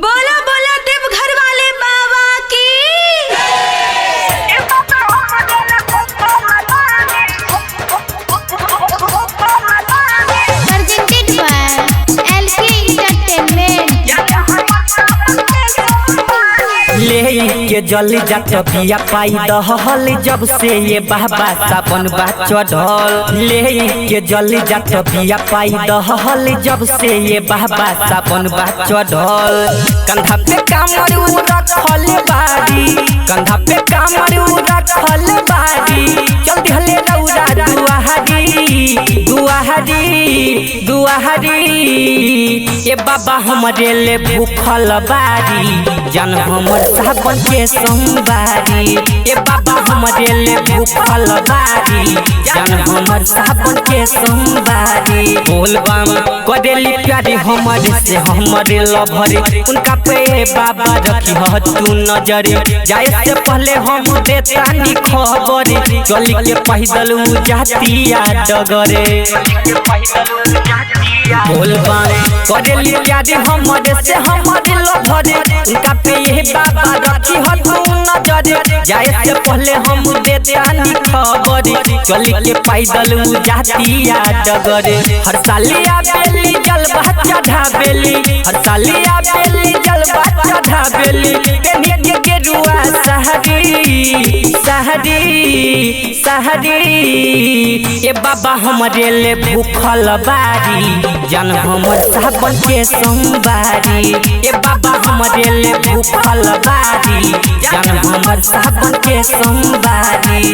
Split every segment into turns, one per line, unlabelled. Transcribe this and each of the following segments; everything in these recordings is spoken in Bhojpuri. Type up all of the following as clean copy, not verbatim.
बोला बोला देवघर वाले बाबा की।
Presented by LK Entertainment.
ले के जल जात बिया पाई दहल जब से ये बाबा सावन बा चढ़ल। ले के जल जात बिया पाई दहल जब से ये बाबा सावन बा चढ़ल। कंधा पे कामर उ रखल बारी, कंधा पे कामर उ रखल बारी। चल दिहले रौरा दुआरी दुआरी दुआरी। ए बाबा हमरे ले भूखल बारी, जन हमर सावन के सोमवारी। ए बाबा हमरे ले भूखल बारी, जन हमर सावन के सोमवारी। बोल बम करेली प्यारी हमर से हमरे लभरे, उनका पे ए बाबा रखी ह तू नजर। जाए से पहले हम देतानी खबर, चल के पैदल उ जातिया डगरे। बोल बम करेली प्यारी हमरे से हमरे लभरे, उनका पे ये बाबा रखी ह तू नजर। जाए से पहले हम देतानी खबर, चल के पैदल उ जातिया डगरे। हर सालिया बेली जलवा चढ़ावेली, हर सालिया बेली जलवा चढ़ावेली। पेनी के गेरुआ सहरी सहरी सहरी। ए बाबा हमरे ले भूखल बारी, जन हमर सावन के सोमवारी। ए बाबा हमरे ले भूखल बारी, जन हमर सावन के सोमवारी।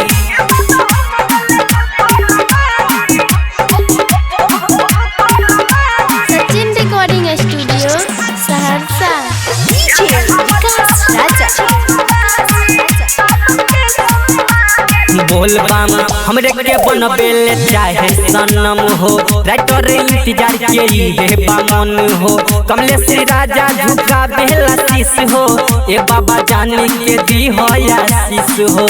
Sachin recording studio Saharsa. DJ Vikas Raja.
बोल बम हमरे के बनबेले चाहे सनम हो, राइटर इंतजार के हे बामन हो। कमलेश राजा झुका बेला शीश हो, ए बाबा जानी के दी हो आशीष हो।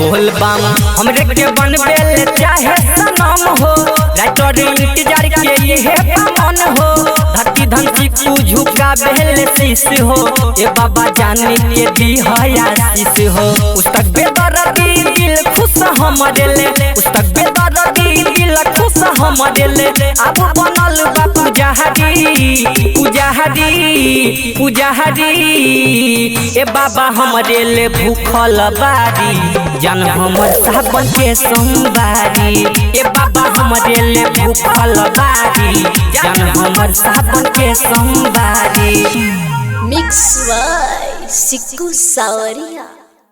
बोल बम हमरे के बनबेले चाहे सनम हो, राइटर इंतजार के हे बामन हो। धरती धनसी कु झुका बेले शीश हो, ए बाबा जानी के दी हो आशीष हो। पुस्तक बेदर्दी दिल खुश हमरे ले, पुस्तक बेदर्दी दिल खुश हमरे ले। अब बनल बा पुजारी पुजारी पुजारी। ए बाबा हमरे ले भूखल बारी, जन हमर सावन के सोमवारी। ए बाबा हमरे ले भूखल बारी, जन हमर सावन के सोमवारी।
Mix by Sikku Sawaria.